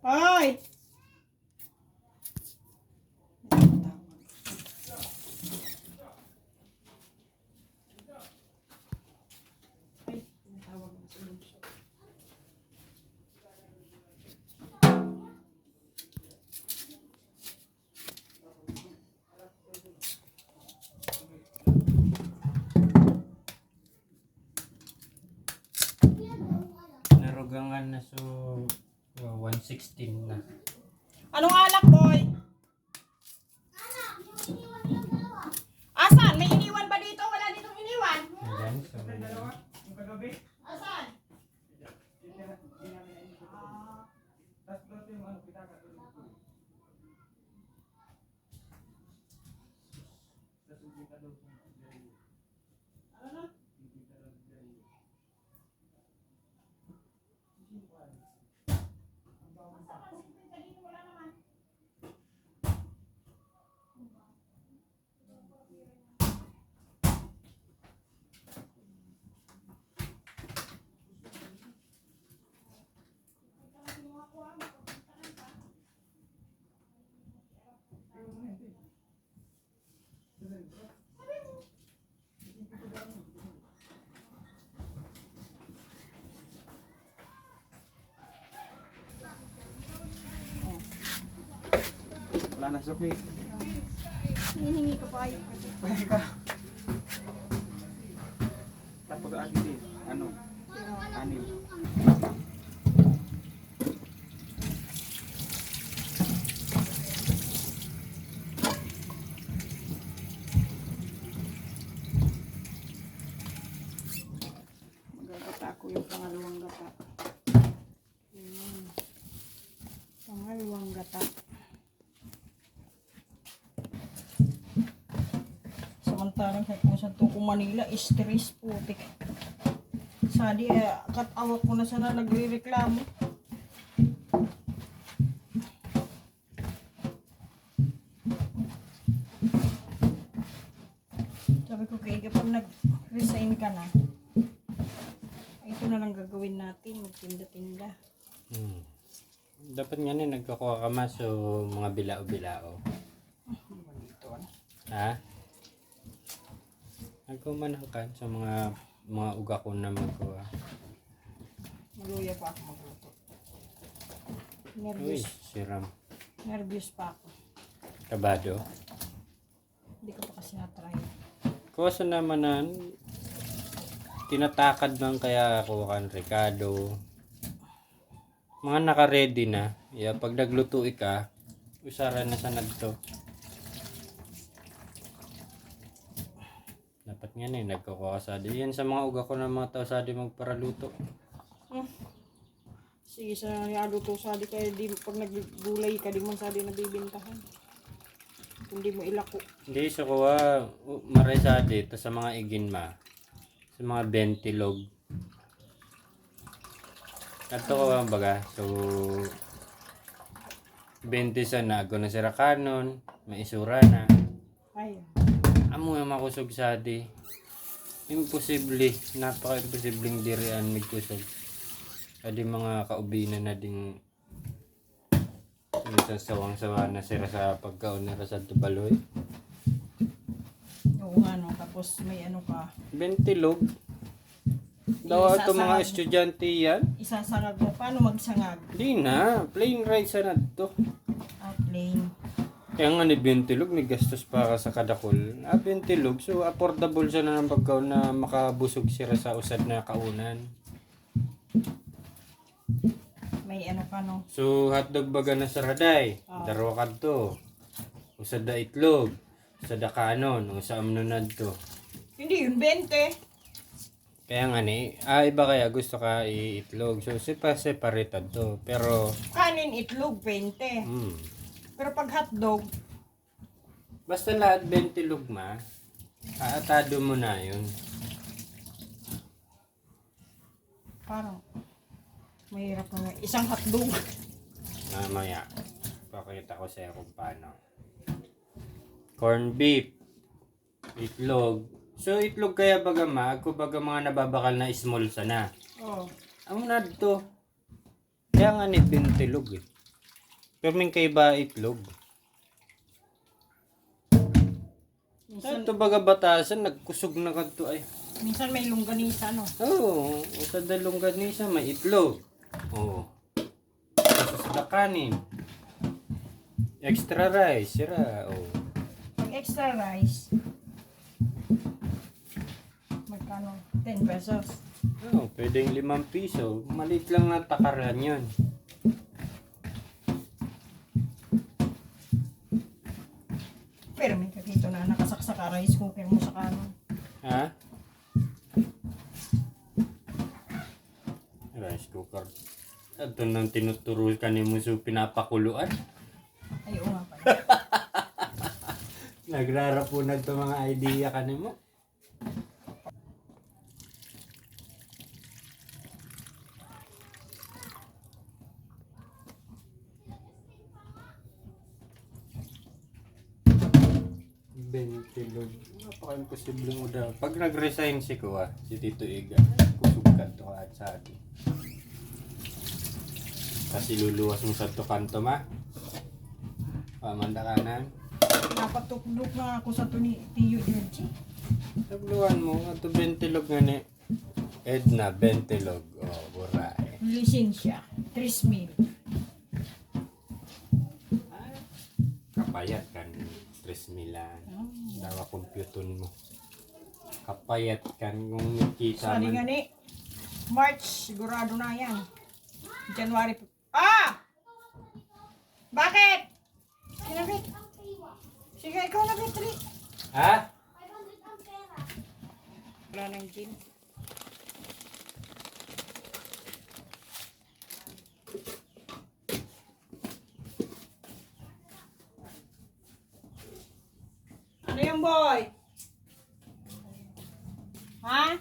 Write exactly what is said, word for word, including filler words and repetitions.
Hoy! Narugangan na, so, oh, one sixteen na. Anong alak, boy? Asan? May iniwan ba dito? Wala ditong iniwan. Ayan, so, asan? Wala na, Sophie. Hihingi ko pa kayo. Pwede ka. Tapos, ah, dito, ano? Anim. Magagata ko yung pangalawang gata. Ayan. Pangalawang gata. Samantalang sa kung saan to ko Manila, stress, putik. Sadi, eh, katawak ko na sana nagre-reklamo. Sabi ko, "Kaya kapag nag-resign ka na, ito na lang gagawin natin, magtinda-tinda." Hmm. Dapat nga ni nagkakuha ka mas so mga bilao-bilao. Ah, hindi man dito, ano? Ha? Nagkumanang ka sa mga, mga ugakon na magkuha. Maluya pa ako magluto. Uy, nervous. Siram. Nervous pa ako. Kabado? Hindi ko pa kasi na-try. Kuwasa naman na tinatakad man kaya ako kan rekado. Mga naka-ready na. Ya, pag nagluto ika, usara na sa nagto. Dapat nga na, nagkukuha ka sa di. Yan sa mga ugakon na mga tao sa di magparaluto. Hmm. Sige, sa nialuto sa di kaya di, pag naggulay ka, di man sa di nabibintahan. Kung di mo ilako. Hindi, so kuha, u-, maray sa di, ta sa mga igin ma. Sa mga twenty log. Adto ko ang baga. So, twenty sana, ako na sira kanon, may isura na. Ay. Amo nga makusog sa di. Imposible. Napaka-imposibleng dirian magkusog. Adi mga kaubinan na ding minsan sawang-sawa na sira sa pagkaon na sa tubaloy. Oo nga, no? Tapos may ano ka. Twenty log. Daw Isa ito mga sangag. Estudyante yan. Isasangag mo. Paano magsangag? Di na. Plain rice na to. Ah, plain. Kaya nga ni twenty log, may gastos pa ka sa kadakol. Ah, twenty log. So, affordable siya na ng pagkaon na makabusog sira sa usad na kaunan. May ano pa, no? So, hotdog baga na saraday. Ah. Darwa kadto. Usad na itlog. Usad na kanon. Usa amno na to. Hindi, yun, twenty. Kaya nga ni, ah, iba kaya gusto ka iitlog. So, sipa-, separate to. Pero kanin, itlog, twenty. Hmm. Pero pag hotdog, basta lahat twenty lugma, aatado mo na yun. Parang mahirap na nga. Isang hotdog. Mamaya, pakita ko sa'yo kung paano. Corn beef. Itlog. So, itlog kaya baga ma, ako baga mga nababakal na small sana. Oh. Ang nadto. Kaya nga ni twenty log eh. Pero may kaiba itlog. Minsan, Ito baga batasan, nagkusog na kadto ay. Minsan may longganisa, no? Oo, sa dalongganisa may itlog. Oo. Tapos sa kanin. Extra rice, sira. Oo. Pag extra rice, magkano? Ten pesos. Oo, pwedeng limang piso. Maliit lang na takaran yun. Pero may kakito na nakasaksak ang rice cooker mo sa kanon. Ha? Rice cooker. Ito nang tinuturo ka ni Muso pinapakuluan. Ay, oo nga pala. Nagrarapunag to mga idea ka ni mo. Bentilog. Napaka-imposible mo daw. Pag nag-resign si Kuya, si Tito Iga, kusog ka to at sa akin. Kasi luluwas mo sa to kanto ma. Pamanda kanan. Napatuklok na ako sa to ni Tiyo Georgie. Nagluwan mo, ato Bentilog nga ni Edna Bentilog. Oh, buray. Lisensya, tres mil. Kapayat kan tres mil ah. Dawa kompyuton mo. Kapayat kan kung nakita Sali man. Nga ni, March, sigurado na yan. January. Ah! Bakit? Kinabit. Sige, ikaw na, Petri. Ha? Wala nang gin. Ano yan, boy? Ha?